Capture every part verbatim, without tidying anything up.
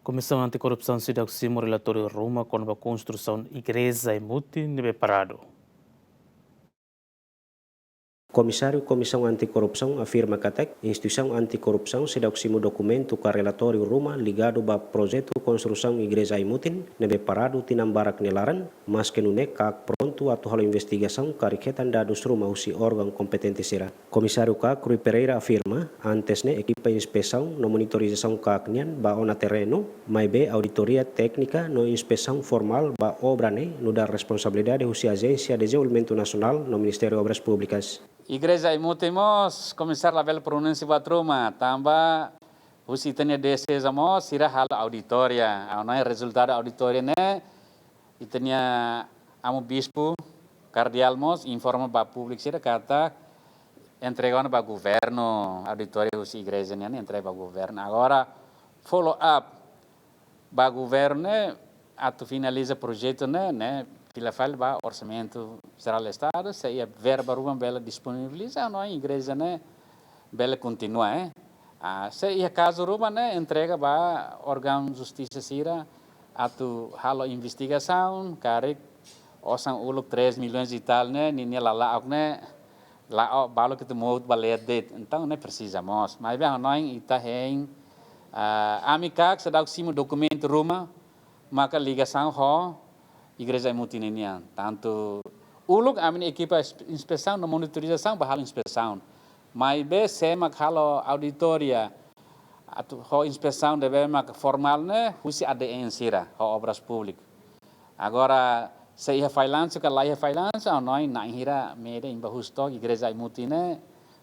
Komisaun Anti-Korrupsaun seidauk simu relatóriu ruma kona-ba konstrusaun igreja imutin ne'ebé paradu. Komisáriu Komisaun Anti-Korrupsaun afirma katak instituisaun anti-korrupsaun seidauk simu dokumentu ka relatóriu ruma ligadu ba projetu konstrusaun igreja imutin ne'ebé paradu tinan barak nia laran, maske nune'e KAK prontu atu halo investigasaun karik hetan dadus ruma husi órgaun kompetente sira. Komisáriu KAK Rui Pereira afirma, antes ne'e ekipa inspesaun no monitorizasaun KAK nian bá ona terrenu, maibé auditoria téknika no inspesaun formál ba obra ne'e nu'udar responsabilidade husi Ajénsia Dezenvolvimentu Nasionál no Ministériu Obras Públikas. Igreja imutin mós, komisáriu labele pronunsia buat ruma, tanba husi ita-nia dioseze mós sira halo auditoria. Ha'u hanoin rezultadu auditoria ne'e, ita-nia amu bispu kardeál mós informa ba públiku sira katak entrega ona ba governu, auditoria husi igreja nian entrega ba governu. Agora follow up ba governu ne'e atu finaliza projetu ne'e, ne'e fila fali ba orsamentu jerál Estadu, se iha verba ruma bele disponibiliza, ha'u hanoin igreja ne'e bele kontinua, eh. Ah, se iha kazu ruma ne'e entrega ba órgaun justisa sira atu halo investigasaun, karik osan uluk três milhões e tal ne'e, ninia lala'ok ne'e, la'o balu ke tu mut ba leet de'it. Entaun ne'e presiza mós. Maibé ha'u hanoin ita hein, ah, ami KAK seidauk simu dokumentu ruma, maka ligasaun ho igreja imutin nian. Tantu uluk ami-nia ekipa ins-, inspesaun no monitorizasaun bá halo inspesaun. Maibé sé mak halo auditoria atu ho inspesaun ne'ebé mak formál ne'e husi ADN sira, ho Obras Públikas. Agora, se iha fallansu ka la iha fallansu, ha'u hanoin na'in hira média imi bá husu took igreja imutin ne'e,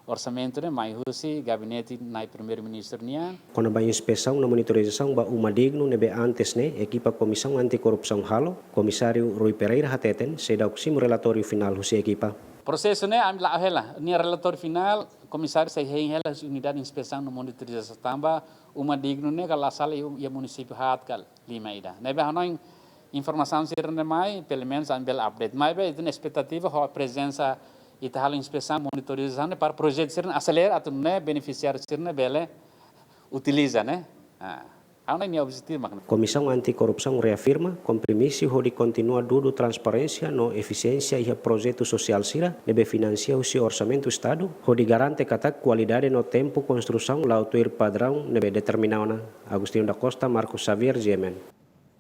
orsamentu ne'e mai husi gabinete Nai Primeiru-Ministru nian. Kona-ba inspesaun no monitorizasaun ba uma dignu ne'ebé antes ne'e ekipa Komisaun Anti-Korrupsaun halo, Komisáriu Rui Pereira hateten seidauk simu relatóriu finál husi ekipa. Prosesu ne'e ami la'o hela, nia relatóriu finál, komisáriu sei hein hela husi unidade inspesaun no monitorizasaun tanba uma dignu ne'e ka la sala iha, iha munisípiu haat ka lima ida. Ne'ebé ha'u hanoin informasaun sira-ne'e mai, pelumenus ami bele update. Maibé ita-nia espetativa ho prezensa ita halo inspesaun, monitorizasaun ne'e para projetu sira-ne'e aselera atu nune'e benefisiáriu sira-ne'e bele utiliza, ne'e. Ah, ha'u hanoin nia objetivu mak ne'e. Komisaun Anti-Korrupsaun reafirma kompromisu hodi kontinua dudu transparénsia no efisiénsia iha projetu sosiál sira ne'ebé finansia husi orsamentu Estadu, hodi garante katak kualidade no tempu konstrusaun la'o tuir padraun ne'ebé determina ona. Agostinho da Costa, Marcos Xavier, GMN.